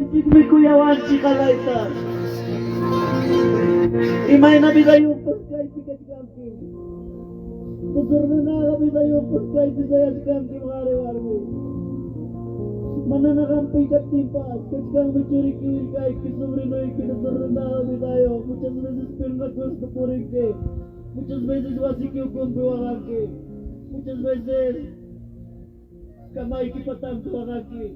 Diosninchikmi kuyawanchik qalayta. Imayna vidayuqpas kaypi kachkanki. Desordenada vidayuqpas kaypi sayachkankim qari warmi. Manana qampi kaptinpas kachkanmi churiki willkayki sobrinoyki desordenada vidayuq muchas veces pinqakuspa purinki. Muchas veces wasiki ukunpi waqanki. Muchas veces kamayki patanpi waqanki.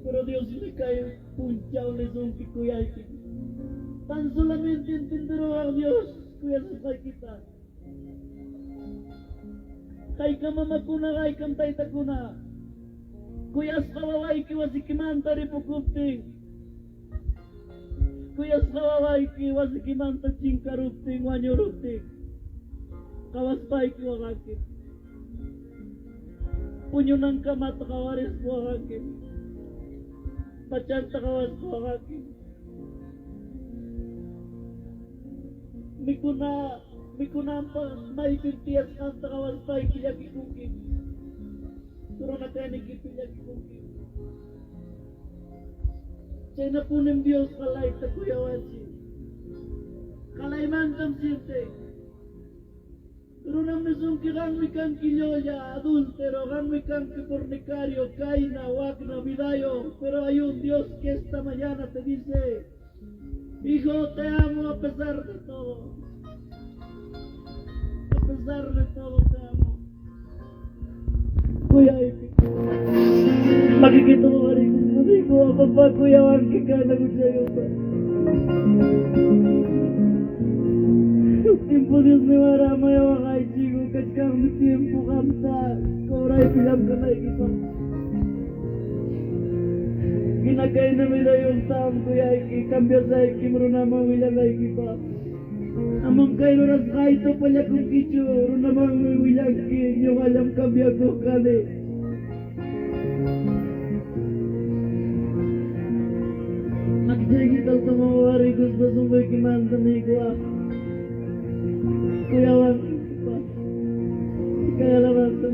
Pero Diosmi kay punchaw nisunki kuyayki. Tan solamente entenderuwaq Dios kuyasusqaykita. Haykam mamakuna, haykam taytakuna kuyasqa wawayki wasikimanta ripukuptin, kuyasqa wawayki wasikimanta chinkaruptin, wañuruptin, qawaspayki waqanki. Puñunankamata qawarispa waqanki. Pachanta qawaspa waqanki. Mikuna mikunanpaq maypim tiyasqanta qawaspayki llakikunki. Runa kaynikipi llakikunki. Chaynapunim Dios qalayta kuyawanchik. Qalaymantam sienten. Runam nisunki qanmi kanki llulla, adúltero, qanmi kanki fornicario, kayna, wakna, vidayo, pero hay un Dios que esta mañana te dice, hijo, te amo a pesar de todo. A pesar de todo te amo. Kuyayki. Makikita mo rin ko, papá, kuyawanki kayna kuchayuta. Tiempo Dios me va a mayawaqaychiku kachkanmi tiempo qamta cobraypi llamkanaykipaq. Hina kayna vidayuqtam kuyayki, cambiasaykim runaman willanaykipaq. Amam kay rurasqayta upallakunkichu, runamanmi willanki, ñuqallam cambiakuq kani. Makichaykita altoman sunquykimanta niykuwaq. Kuyawanki, papá. Kay alabanza.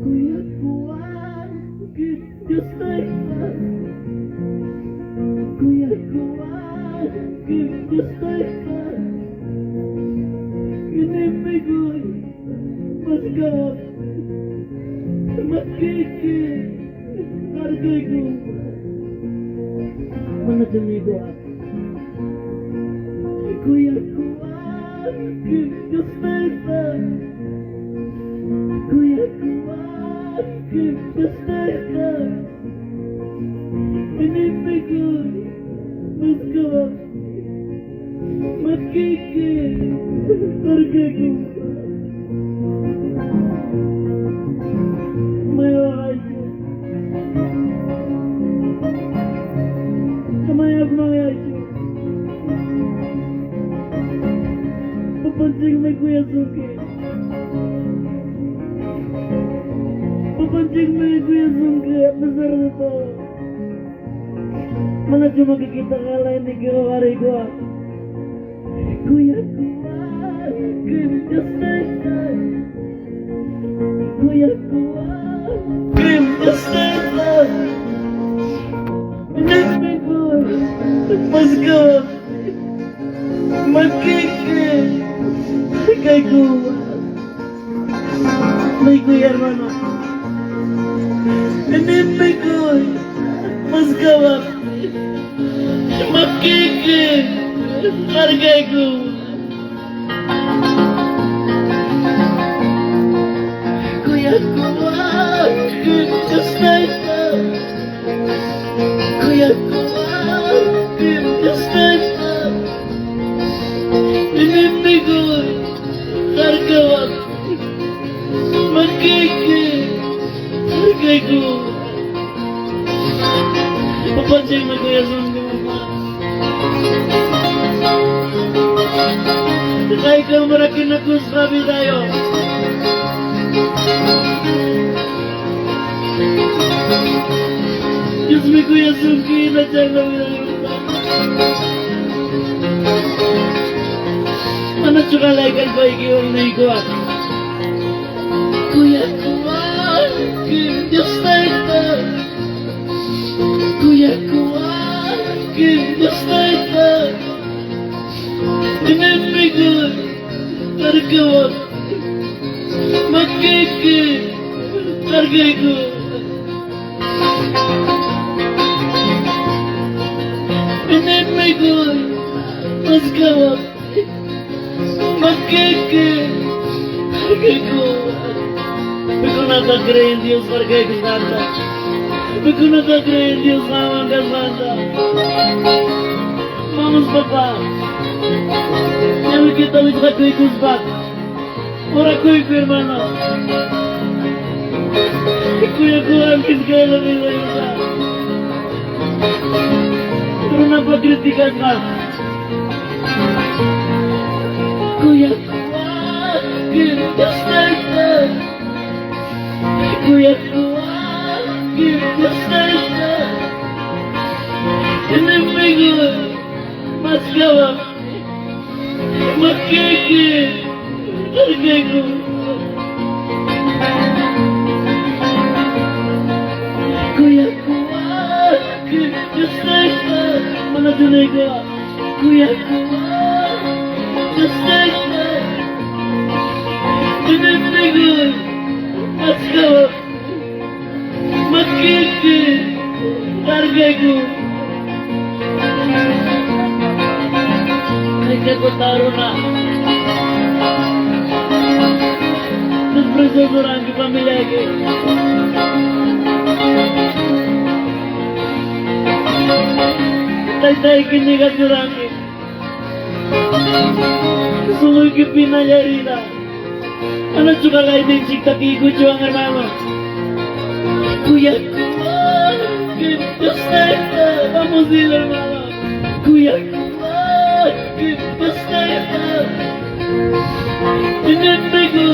Kuyakuwanki Dios Tayta. Kuyakuwanki Dios Tayta. Enemigoy maskawaptin makiki kargaykuwan. Manachu niykuwaq. Kuyakuwanki Dios Tayta. Kuyakuwanki Dios Tayta. Enemigoy maskawaptin makiki kargaykuwan. Mayawaqaychu. Amayakmayaychu. Papanchikmi kuyasunki. Papanchikmi kuyasunki a pesar de todo. Manachu makikita qalayniki waqariykuwaq. Kuyakuwanki Dios Tayta. Kuyakuwanki Dios Tayta. Enemigoy maskawaptin makiki kargaykuwan. Niykuy hermano. Enemigoy maskawaptin makiki kargaykuwan. Kuyakuwanki Dios Tayta. Kuyakuwanki Dios Tayta. Enemigoy kargawaptin makiki kargaykuwan. Papanchikmi kuyasunki mamá. Haykam rakinakusqa vidayuq. Diosmi kuyasunki hina chayna vidayuqta. Manachu qalay kallpaykiwan niykuwaq. Kuyakuwanki. Kargayku. Enemigo, maskawa, makeke, kargayku. Pikunata creen Dios, kargayku santa. Pikunata creen Dios, mamá, santa. Vamos, papá. Ya me quito mis kuspa. Ora kuyku, hermano. Kuya kuya kaya vida Runapa criticasqa. Kuya Dios tayta. Kuya Dios tayta. Enemigo, maskawa, makeke, kargayku. Kuya Dios tayta. Mga tunay ko. Kuya Dios tayta. Enemigo, maskawa, makeke, kargayku. Kaya ko taro na. Desprecio orang pamilya ke. Tay-tay kinigat orang. Suloy ki pinayarida. Ano chuka kay din chikta ki kuchuang hermano. Kuya que Dios tayta. Vamos dile hermano. Kuya que Dios tayta. Enemigo,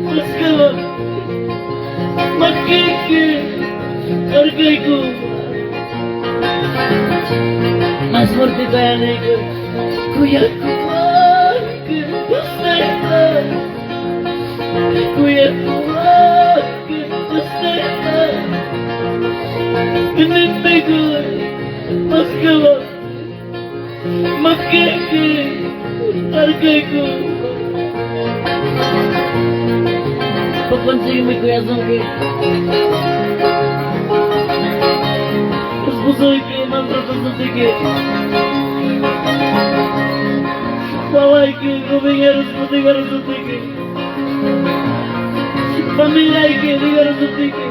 maskawa, makeke, kargayku. Mas fuerte kaya niko. Kuya que Dios tayta. Kuya que Dios tayta. Enemigo, maskawa, makeke, kargayku. Papansin mo kuya Songke. Puspusoy ke, mantra pasutike. Baway ke, gobingeros putigaros sutike. Pamilya ke, digaros sutike.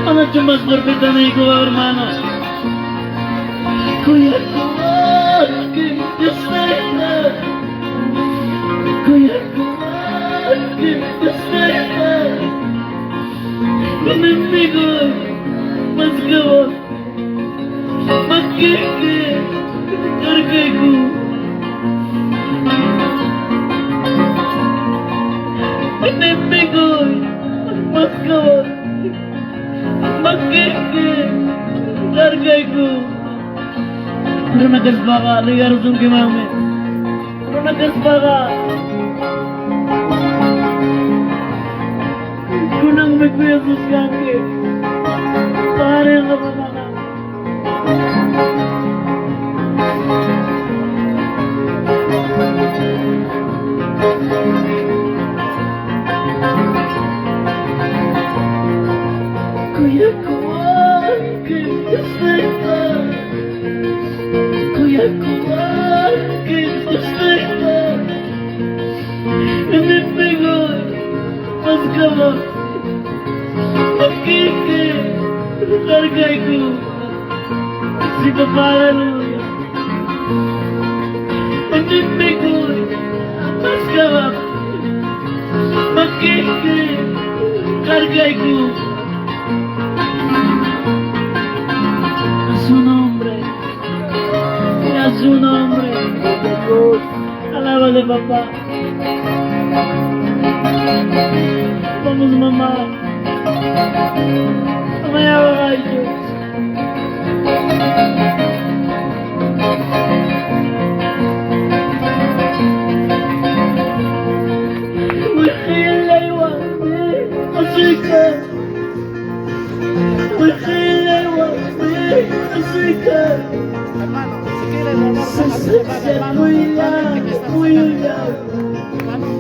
Ano chumas fuerte ko, hermano? Kuya que Dios tayta. Kuya que Dios tayta. Enemigo, maskawa, makeke, kargayku. Enemigo, maskawa, makeke, kargayku. Runakas baka, ligarusong kimami. Runakas baka. Kunang may kuya suskanke. Pare ang kapamana. Kuya que Dios tayta. Kuya que Dios tayta. Enemigo, maskawa, makeke, kargayku. Si Papa, hallelujah. Enemigo, maskawa, makeke, kargayku. A su nombre, a su nombre. Alábale, papá. Vamos, mamá. Mamá, kayo. Hermano, si quieren orar, bajan hermano, realmente que estamos sacando. Hermano,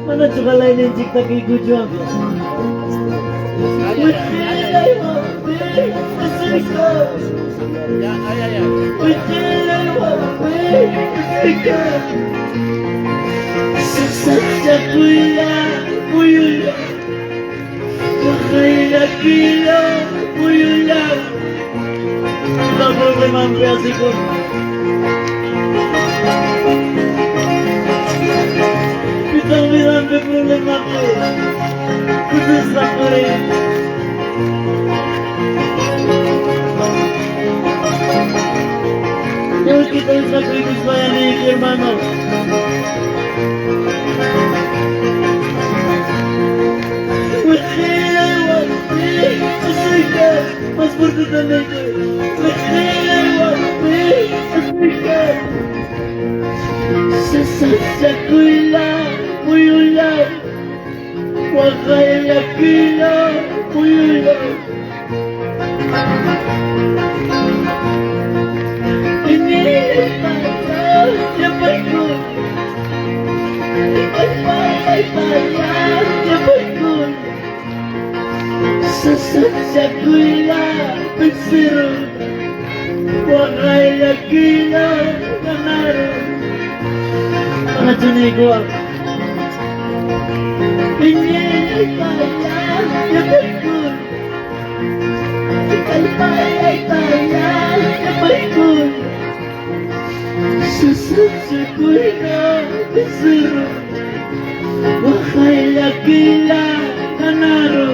Manachu qalayninchik takiykuchwan? Ya, ay, ay, ay. Sasachakuyla muyulla, waqayllakuyla muyulla. Ima problemampi asikun. Pitang vidanpi problemapi. Kusisqa puriy. Qullqita isqakuykuspaya niyki, hermano. Más fuerte también. Sasachakuyla muyulla, waqayllakuyla muyulla. Sasachakuyla pensero, waqayllakuyla ganaro. Manachunayku. Sasachakuyla pensero, waqayllakuyla ganaro.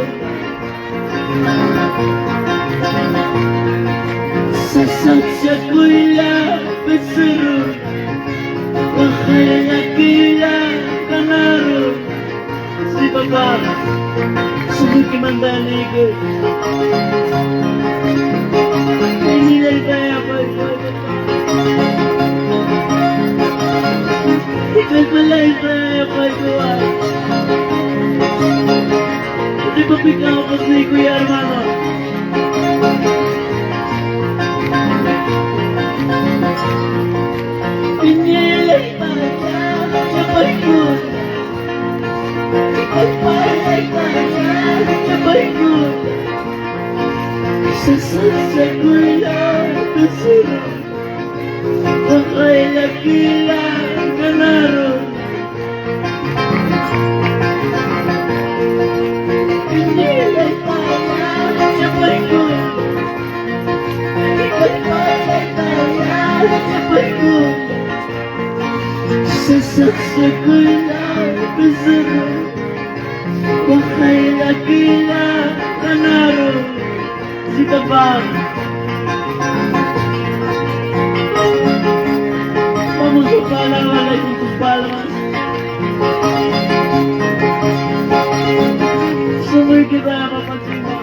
Sasachakuyla becerro, waqayllakuyla ganaro. Sí, papá, sumiki mandaniyki. Iñillaytaya papá. Ikaypalaytaya paykuwa. Hindi pa pikaw kasi kuya hermano. Sasachakuyla becerro, waqayllakuyla ganaro. Sasachakuyla becerro, waqayllakuyla ganaro. Sí, papá. Vamos papá, alábala con tus palmas. Sumuy kita, papachina.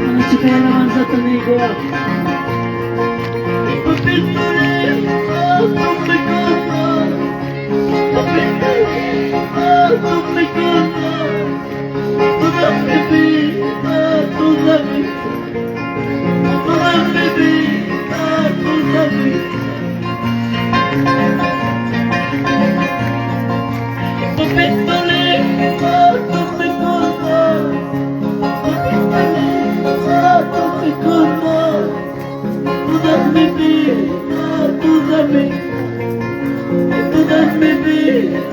Mga chika alabanza taniko. Papito Toda mi vida, toda mi toda mi vida, toda mi Papito lindo, tú me Papito lindo, tú me Toda mi vida, toda mi toda mi vida,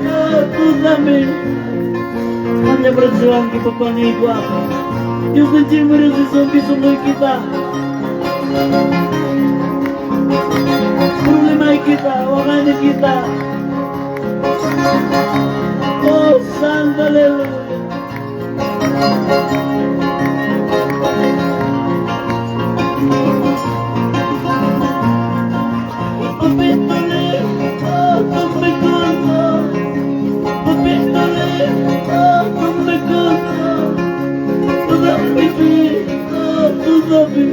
toda mi Hanya berjuang di papanigwa. Diyos ng Chimero si zombie kita. Problema kita, wakani kita. Oh, Santo Aleluya. Papito lindo, tú me cono. Papito lindo, tú me cono. Toda mi vida, toda mi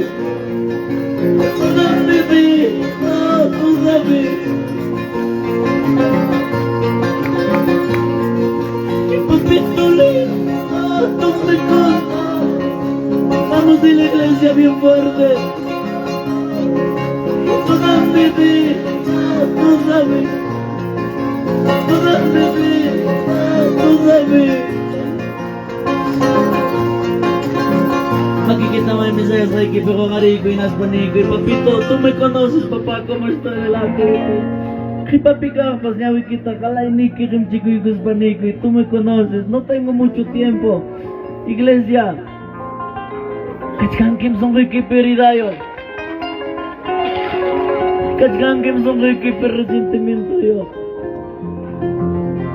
toda mi vida, toda mi Papito lindo, tú me cono. Vamos de la iglesia bien fuerte. Toda mi vida, tú sabes. Toda mi vida, tú sabes. Makikita mo yung mensahe pero ko inaspanikoy. Papito, tú me conoces, papá, cómo estoy delante de ti. Papi gafas, kita kalay niki kimchikoy kuspanikoy. Tú me conoces, no tengo mucho tiempo. Iglesia, kachkankim sonqoykipi heridayo. Kachkankim sonqoykipi resentimiento yo.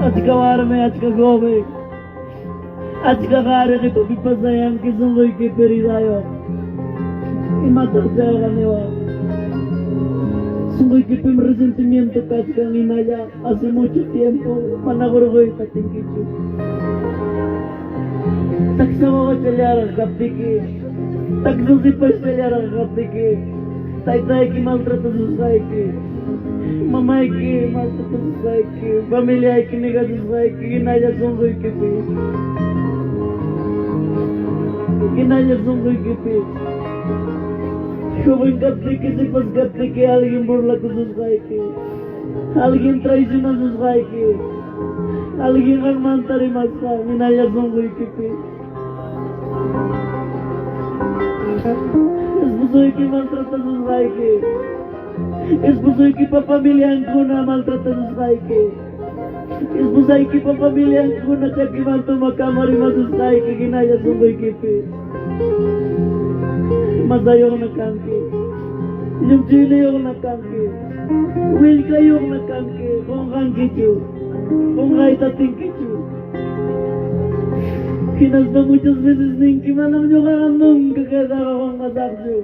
Achka warmi, achka joven. Achka qari qipapi pasayanki sonqoykipi heridayo. Imataq chayqa niwan. Sonqoykipim resentimiento kachkan hinalla hace mucho tiempo mana hurquyta atinkichu. Taksa wawachallaraq kaptiki, taksa sipaschallaraq kaptiki, taytayki maltratasusqayki, mamayki maltratasusqayki, familiayki negasusqayki, hinalla sunquykipi. Hinalla sunquykipi. Joven kaptiki, sipas kaptiki, alguien burlakususqayki, alguien traicionasusqayki, alguien qanmanta rimasqa, hinalla sunquykipi. Esposoyki maltratasusqayki, esposoykipa familiankuna maltratasusqayki, esposaykipa familiankuna chakimanta umakama rimasusqayki, hinalla sunquykipi. Masayuq na kanki, llumchuyniyuq na kanki, willkayuq na kanki, qunqankichu, qunqayta atinkichu. Hinaspa muchas veces ninki manam ñuqaqa nunca kaytaqa qunqasaqchu.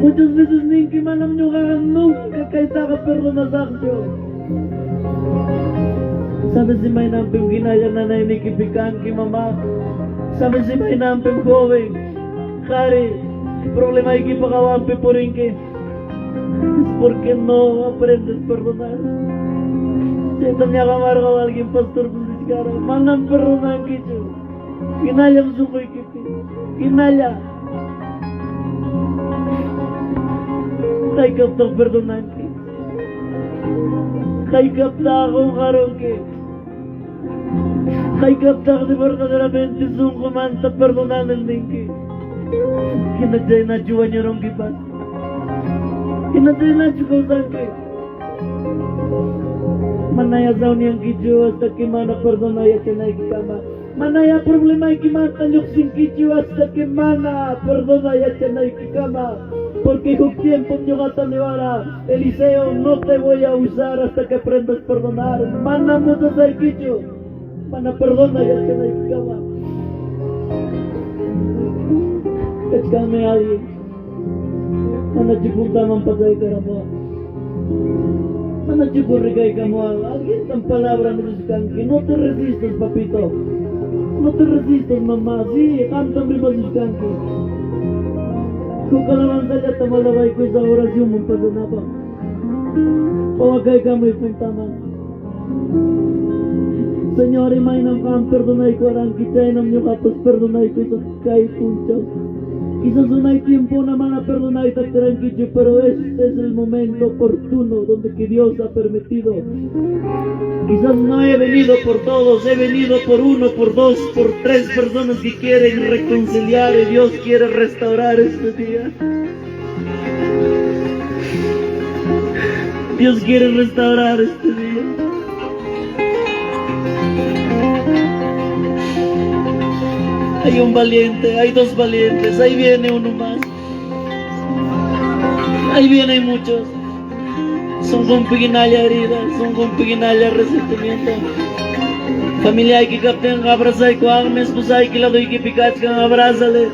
Muchas veces ninki manam ñuqaqa nunca kaytaqa perdonasaqchu. Sabes imaynanpim hinalla nanaynikipi kanki, mamá. Sabes imaynanpim joven, qari, problemaykipa hawanpi purinki. Es porque no aprendes a perdonar. Chaytam ñaqamarqa alguien pastor nichkara, manam perdonankichu. Hinallam sunquykipi, hinalla. Haykaptaq perdonanki. Haykaptaq qunqarunki. Haykaptaq de verdaderamente sunqumanta perdonanem ninki. Hina chaynachu wañurunkipas. Hina chaynachu kawsanki. Manaya sawnyankichu hasta que mana perdona yachanaykikama. Manaya problemaykimanta lluqsinkichu hasta que mana perdona yachanaykikama. Porque huk tiempo ñuqata niwara, Eliseo, no te voy a usar hasta que aprendas a perdonar. Mana musasaykichu. Mana perdona yachanaykikama. Kachkanmi alguien. Mana puntaman pasaykaramuwan. Mana rikaykamuwan. Alguien tan palabra nisuskanki. No te resistas, papito. No te resistas, mamá. Sí, qamtam rimasuskanki. Huk alabanzallata alabayku esa oración pasanapaq. Pawakaykamuy puntaman. Señor, imaynam qam perdonaykuwaranki, chaynam ñuqapas perdonaykusaq kay punchaw. Quizás no hay tiempo na mana perdonayta atirankichu, pero este es el momento oportuno donde que Dios ha permitido. Quizás no he venido por todos, he venido por uno, por dos, por tres personas que quieren reconciliar y Dios quiere restaurar este día. Dios quiere restaurar este día. Hay un valiente, hay dos valientes, ahí viene uno más. Ahí vienen muchos. Son con pequeña herida, son con pequeña resentimiento. Familia hay que capten, abrazar con esposa hay que la doy que picachcan, abrázale.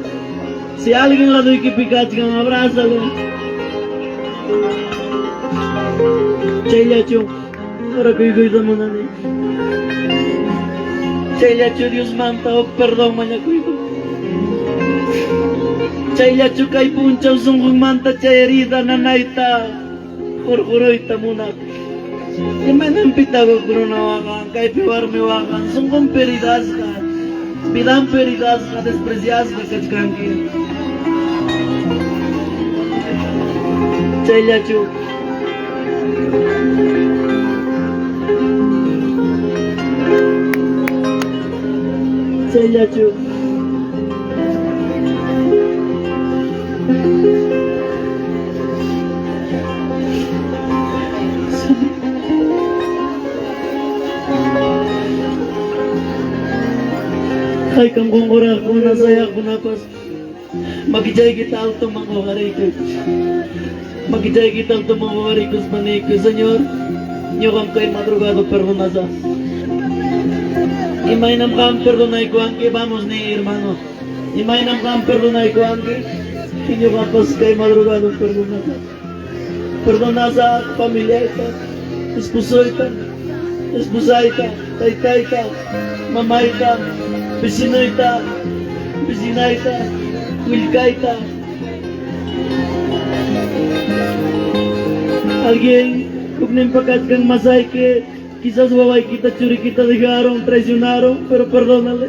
Si alguien la doy que picachcan, abrázale. Chayllachu, ahora que yo munani. Chayllachu Dios manta o perdón mañakuyku. Chayllachu kay punchaw sunqunmanta chay herida nanayta hurquruyta munak. Imaynanpitaq huk runa waqan, kaypi warmi waqan, sunqunpi heridasqa, vidanpi heridasqa, despreciasqa kachkanki. Chayllachu. Chayllachu. Haykam qunquraqkuna sayaqkunapas makichaykita altoman huqariykuy. Makichaykita altoman huqariykuspa niykuy, Señor, ñuqam kay madrugado perdonasaq. Imaynam qam perdonaykuwanki, vamos ni hermano. Imaynam qam perdonaykuwanki, ñuqapas kay madrugado perdonasaq. Perdonasaq familiayta, esposoyta, esposayta, taytayta, mamayta, vecinoyta, vecinayta, willkayta. Alguien hukninpa kachkan masayki, quizás wawaykita, churikita dejaron, traicionaron, pero perdónale.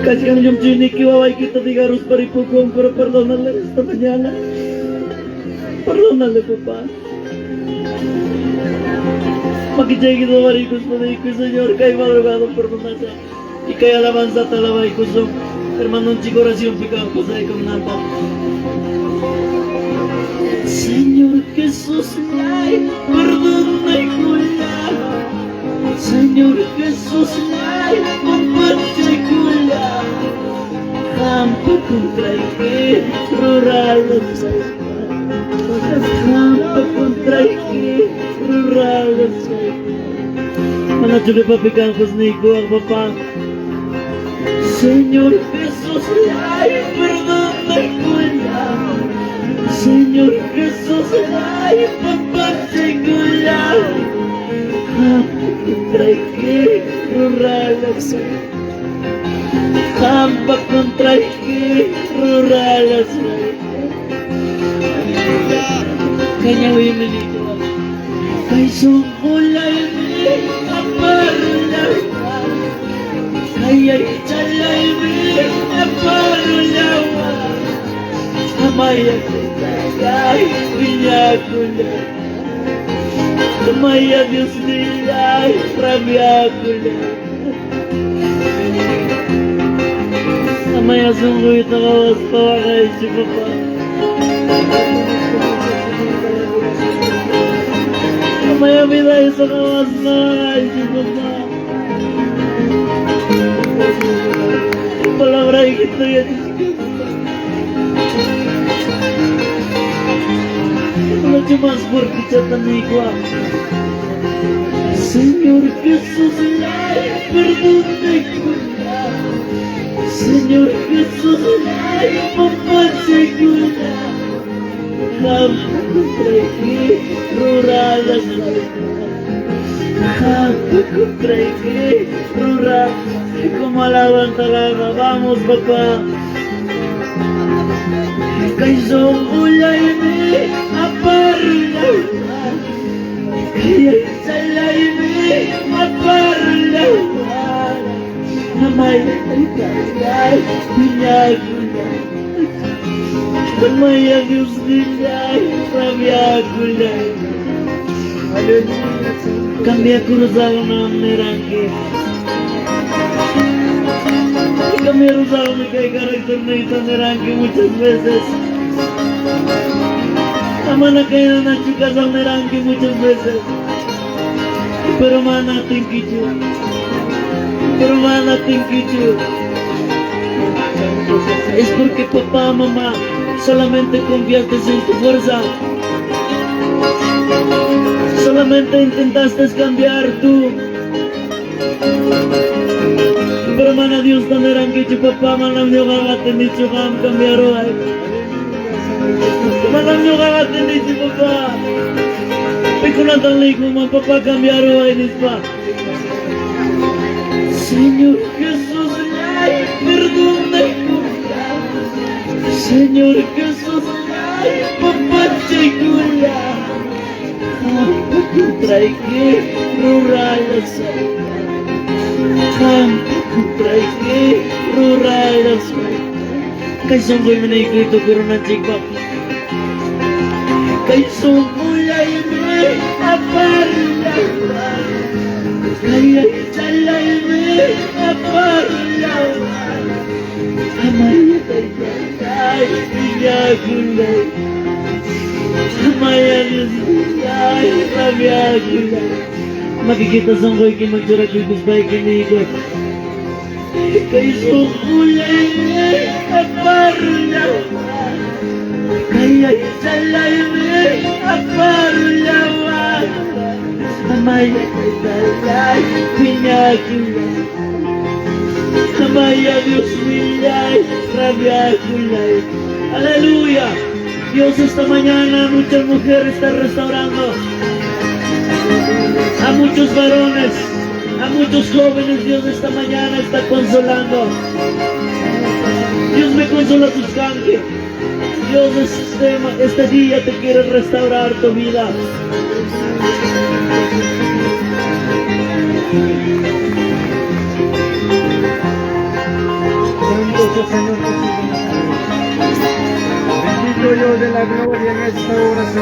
Kachkan llumchuyniki wawaykita dejaruspa ripukun, pero perdónale esta mañana. Perdónale, papá. Makichaykita huqariykuspa niykuy, Señor, kay madrugado perdonasaq. Y kay alabanzata alabaykusun, hermanonchik oracionpi kaqpas aykunanpaq. Señor Jesús, perdonaykullay. Señor Jesús, pampachaykullay. Qampa contrayki rurarusqayta. Qampa contrayki rurarusqayta. Manachu qipapi kanqas niykuwaq, papá. Señor Jesús, perdonaykullay. Señor Jesús, pampachaykullay. Qampa contrayki rurarusqayta. Qampa contrayki rurarusqayta. Kay ñawiymi niykuwaq. Kay sunqullaymi aparullawan. Kay aychallaymi aparullawan. Amaya taytallay piñakullay. Amaya Dios nillay rabiakullay. Amaya sunquyta qawaspa waqaychu, papá. Amaya vidayta qawaspa waqaychu, papá. Palabraykita yachachikaspa. Mucho más fuerte niykuwaq. Señor Jesús, perdóname. Señor Jesús, pampachaykullay. Qampa contrayki rurarusqayta. Qampa contrayki rura. Como alabanza, alaba. Vamos, papá. Kay sunqullaymi aparullawan. Kay aychallaymi aparullawan. Amaya taytallay piñakullay. Amaya Dios nillay rabiakullay. Aleluya, Señor. Cambia cruzado niranki. Cambia cruzado kay carácter niyta niranki muchas veces. Amana kay nachu kasaq niranki muchas veces. Pero mana atinkichu. Pero mana atinkichu. Santo sea, Es Señor. porque papá, mamá, solamente confiaste en tu fuerza. Solamente intentaste cambiar tú. Pero mana Dios nirankichu, papá, manam ñuqaqa atinichu qam cambiaruway. Aleluya, Señor Jesús. Manam ñuqaqa atinichu, papá. Pikunatan niykuman, papá, cambiaruway nispa. Señor Jesús, perdóname. Señor Jesús, pampachaykullay. Qampa contrayki rurarusqayta. Qampa contrayki rurarusqayta. Kay sunquymi niykuy tukurunanchikpaq. Kay sunqullaymi aparllawan. Kay aychallaymi aparllawan. Amaya taytallay piñakullay. Amaya Diosnillay rabiakullay. Makikita sunquykiman churakuykuspayki niykuy. Kay sunqullaymi aparllawan. Kay aychallaymi aparllawan. Amaya taytallay piñakullay. Amaya Diosnillay rabiakullay. Aleluya. Dios esta mañana a muchas mujeres está restaurando. A muchos varones, a muchos jóvenes Dios esta mañana está consolando. Dios me consola tus cantos. Dios este día te quiere restaurar tu vida. Santo sea Señor Jesús de Nazaret. Bendito Dios de la gloria en esta hora, Señor.